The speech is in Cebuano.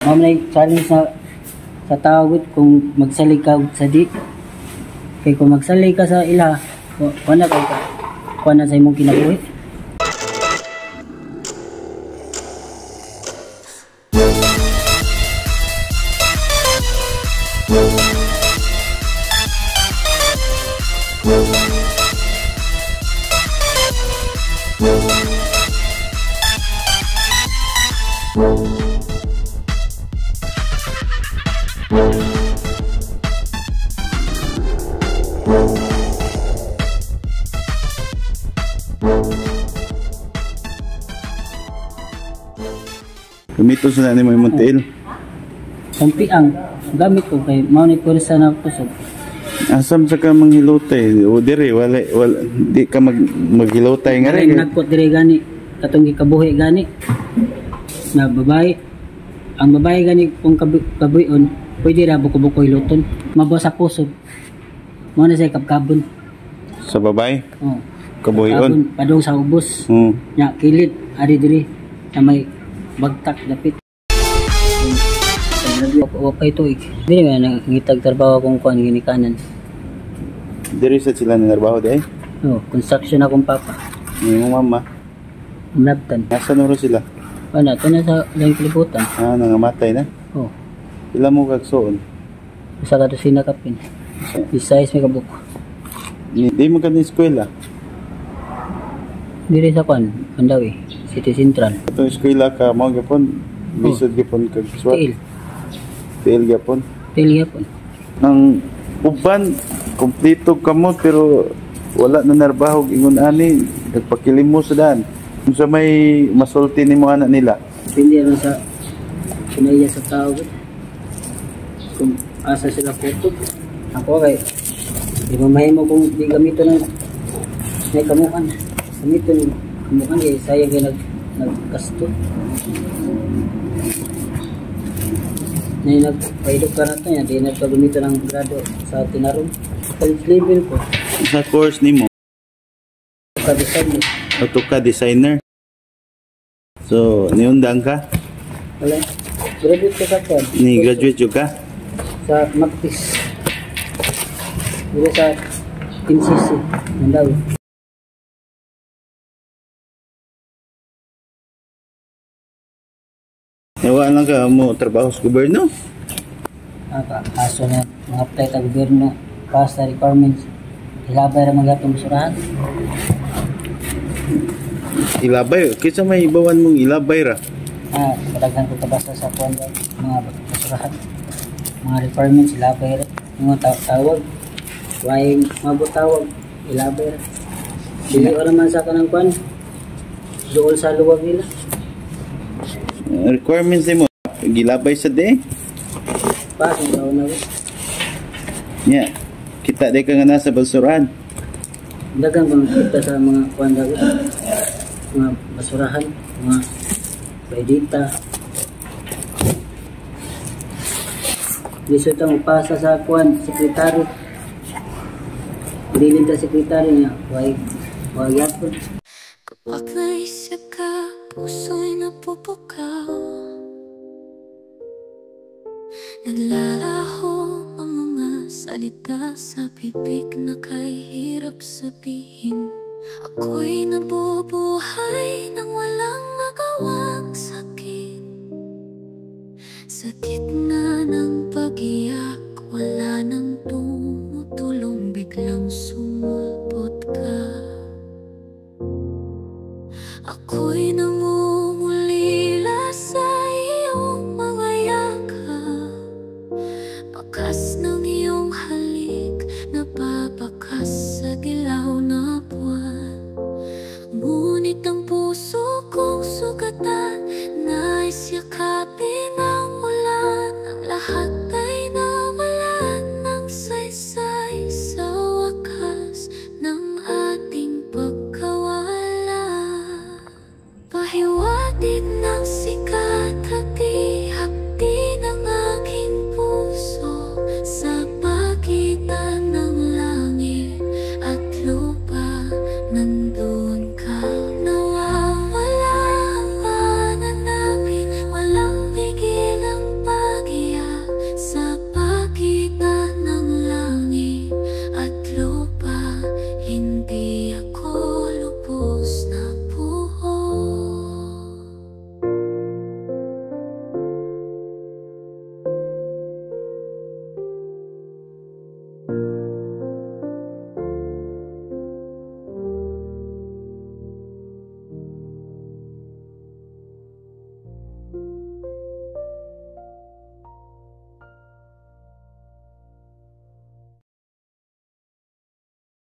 Mao man challenge na sa tao kung magsalig ka sa di. Kay kung magsalig ka sa ila, wala kay ka. Kuha na sa imong kinabuhi. Gamiton sa nani mo imong tiil. Ang gamit ko kay mao ni pwersa na kusog. Asam sa ka manghilotay o dire wala, wala di ka maghilotay nga rin. Nagkot dire gani katong gikabuhi gani na babae. Ang babae gani kung kabuhion pwede ra buko-buko hiloton. Mabaw sa kusog. Mao na say kabkabon. Sa babae? Oo. Kabuhion padung sa ubos. Nya kilid ari diri na may bagtak dapit. Wa pa ito eh. Dili man nangitag trabaho akong kuan ginikanan. Diri sa sila nanarbaho di ay? Oh, construction akong papa. Imong mama? Umlabtan. Asa na sila? Wala, to na sa laing kalibutan. Ah, nangamatay na? Oh. Ila mo kagsuon? Usa ka dosina kapin. Size may kabuk. Di mo ka ni eskwela? Diri sa kuan, Mandawi, City Central. Itong eskwela ka mao gyapon, bisod gyapon kag suwat. Tiil. Tiil gyapon. Tiil gyapon. Ang uban kompleto kamo pero wala na narbaho ingon ani, nagpakilimos sa daan. Unsa may masulti nimo ana nila? Depende ron sa kinaiya sa tao. Kung asa sila kutob. Ako kay di mo mahimo kung di gamiton ng may kamuan. Gamiton kamuan kay sayang kay nagkasto. Nay nagpaidok ka na to niya, di na ka gamiton ng grado sa tinarong. College level ko. Sa course nimo? Ka-designer. AutoCAD designer. So, niundang ka? Wala. Graduate ko sa kuan. Ni graduate jud ka? Sa Mactis. Dito sa NCC, Mandawi. Nawa lang ka mo trabaho sa gobyerno? Aso na mga apply sa gobyerno, pass sa requirements. Ilabay ra man gatong basurahan. Ilabay? Kinsa may ibawan mong ilabay ra? Ah, kadaghan ko kabasa sa kuan mga basurahan. Mga requirements ilabay ra. Mga tawag, way mabutawag ilabay ra. Dili ora man sa kanang kuan. Duol sa luwag nila. Requirements nimo gilabay sa de? Pas ang tao na ko. Nya, kita di ka nga nasa basurahan. Dagang kung kita sa mga kuan ko. Mga basurahan, mga baydita. Lisod ang pasa sa kuan, sekretary. Bilin ta sekretary niya, way way yapon. Kapag naisip ka, puso'y napupukaw. Naglalaho ang mga salita sa bibig na kay hirap sabihin. Ako'y nabubuhay nang walang magawang sakit. Sa gitna ng pag-iyak, wala nang tumutulong, biglang sumulpot ka. Ako'y nangungulila sa iyong mga yakap. Bakas ng iyong halik, napabakas sa dilaw na buwan. Ngunit ang puso kong sugatan, nais yakapin.